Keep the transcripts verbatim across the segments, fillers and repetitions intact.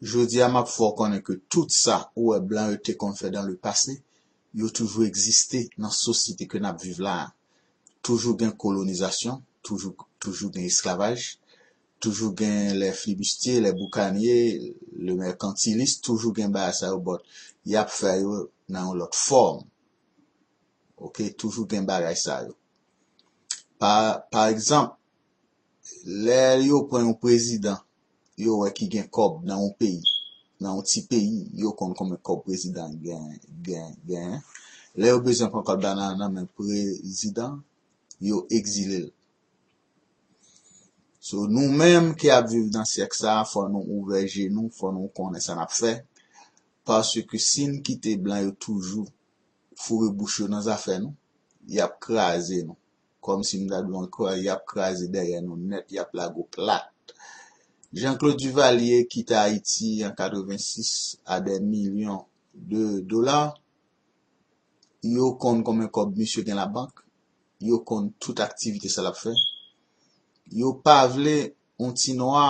Jodi a, m ap fè w konnen ke tout sa ou wè blan yo te konn fè dans le passé, yo toujou egziste nan sosyete ke n ap viv la a. Toujou gen kolonizasyon, toujou, toujou gen esklavaj, toujou gen les flibustiers, les boucaniers, le mercantilisme, toujou gen bagay sa yo, but y ap fè yo nan yon lòt fòm. Ok, toujou gen bagay sa yo. Pa, pa egzanp, lè yo pran yon prezidan, yo wè ki gen kòb nan yon peyi, nan yon ti peyi, yo konn konbyen kòb prezidan gen, gen, gen. Lè yo bezwen pran kòb la nan, nan men prezidan, yo egzile l. So, nou menm ki ap viv nan syèk sa a, fò nou ouvè je nou, fò nou konnen sa n ap fè. Paske si n kite blan yo toujou foure bouch yo nan zafè nou, y ap kraze nou. Kòmsi m ta di w ankò, y ap kraze dèyè nou nèt, y ap lage w plat. Jean-Claude Duvalier kite Ayiti an katrevensis a dè milyon de dola. Yo konn konbyen kòb misye gen labank. Yo konn tout aktivite sa l ap fè. Yo pa vle yon ti nwa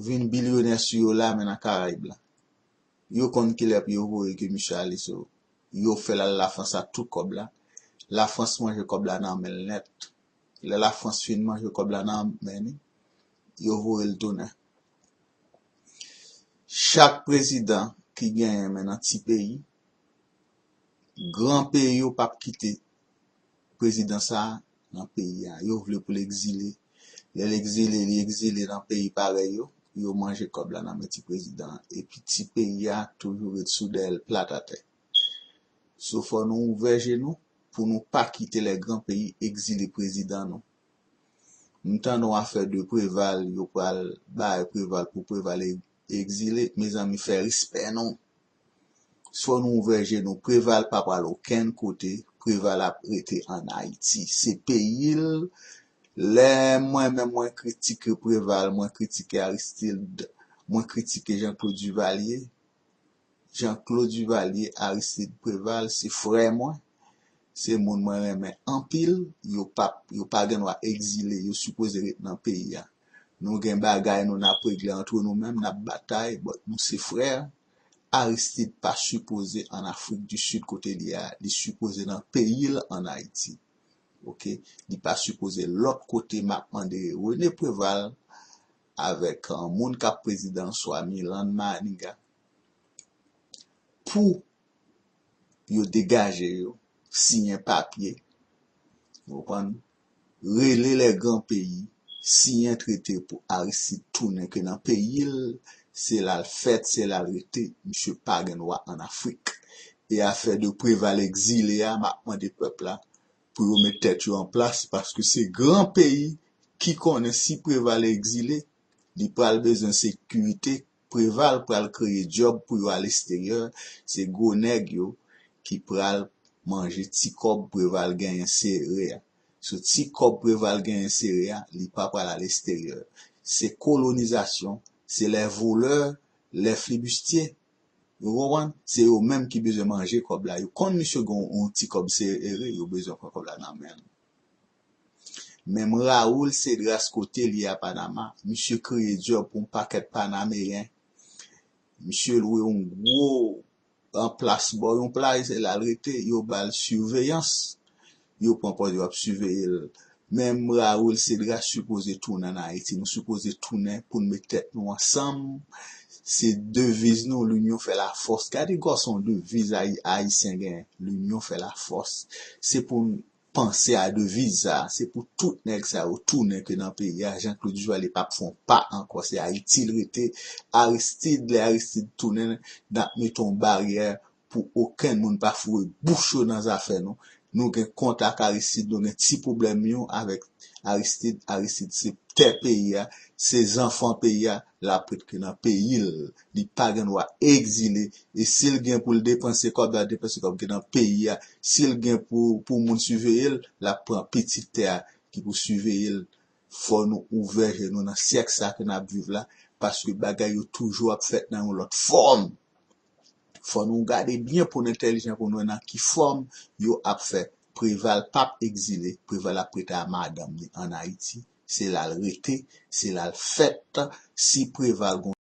vin bilyonè sou yo la, men nan Karayib la. Yo konn kilè pou yo voye ke misye ale, so yo fè l al Lafrans ak tout kòb la. Lafrans manje kòb la nan men l nèt. Lè Lafrans fin manje kòb la nan men li, yo voye l tounen. Chak prezidan ki genyen men nan ti peyi, gran peyi yo p ap kite prezidan sa a nan peyi a. Yo vle pou l egzile. Lè l egzile, li egzile nan peyi parèy yo, yo manje kòb la nan men ti prezidan an. Epi ti peyi a toujou ret sou dèyè l plat atè. So fò nou ouvè je nou pou nou pa kite lè gran peyi egzile prezidan nou. M tande yon afè de Preval, yo pral bay Preval pou Preval e-, egzile. Mezanmi, fè respè nou. Fò nou ouvè je nou. Preval pa pral okenn kote. Preval ap rete ann Ayiti. Se peyi l. Lè mwen menm mwen kritike Preval, mwen kritike Aristide, mwen kritike Jean-Claude Duvalier. Jean-Claude Duvalier, Aristide Preval, se frè mwen. Se moun mwen renmen anpil. Yo p ap, yo pa gen dwa egzile. Yo sipoze ret nan peyi a. Nou gen bagay nou n ap regle antre nou menm, n ap batay, but nou se frè. Aristide pa sipoze ann Afrik di Sid kote li a. Li sipoze nan peyi l ann Ayiti. Ok? Li pa sipoze lòt kote. M ap mande René Préval avèk, uh, moun k ap prezidan swa Milan Maniga pou yo degaje yo, siyen papye, ou konprann? Rele lè gran peyi, siyen trete pou Aristide tounen ke nan peyi l, se la l fèt, se la l rete, misye pa gen dwa ann Afrik. E afè de Preval egzile a, m ap mande pèp la pou yo met tèt yo an plas, paske se gran peyi ki konnen si Preval egzile, li pral bezwen sekirite. Preval pral kreye djòb pou yo alegzeryè. Se gwo nèg yo ki pral manje ti kòb Preval genyen sere a. So ti kòb Preval genyen sere a, li pa pral alegzeryè. Se kolonizasyon, se les voleurs, les flibustiers. Ou konprann? Se yo menm ki bezwen manje kòb la. Yo konn misye gen yon ti kòb sere, yo bezwen pran kòb la nan men l. Menm Raoul Cédras kote li a Panama, misye kreye djòb pou yon pakèt Panameyen. Misye lwe yon gwo anplas bò yon plaj, se la l rete, yo ba l siveyans. Yo pran pòz yo ap siveye l. Menm Raoul Cédras sipoze tounen ann Ayiti. Nou sipoze tounen pou n met tèt nou ansanm. Se deviz nou, l'union fait la force. Gade gòson deviz ayi-, ayisyen genyen, l'union fait la force. Se pou n panse a deviz sa a. Se pou tout nèg sa yo tounen ke nan peyi a. Jean-Claude Duvalier p ap fè yon pa ankò. Se Ayiti l rete. Aristide, lè Aristide tounen, n ap mete yon baryè pou okenn moun pa foure bouch yo nan zafè nou. Nou gen kont ak Aristide, nou gen ti pwoblèm yo avèk Aristide. Aristide se tè peyi a, se zanfan peyi a, l ap ret ke nan peyi l. Li pa gen dwa egzile. E si l gen pou l depanse kòb la, depanse kòb ki nan peyi a. Si l gen pou, pou moun siveye l, l ap pran pitit tè a ki pou siveye l. Fò nou ouvè je nou nan syèk sa ke n ap viv la, paske bagay yo toujou ap fèt nan yon lòt fòm. Fò nou gade byen pou n entèlijan, pou n wè nan ki fòm yo ap fè. Preval p ap egzile, Preval ap rete a madanm li ann Ayiti. Se la l rete, se la l fèt. Si Preval gon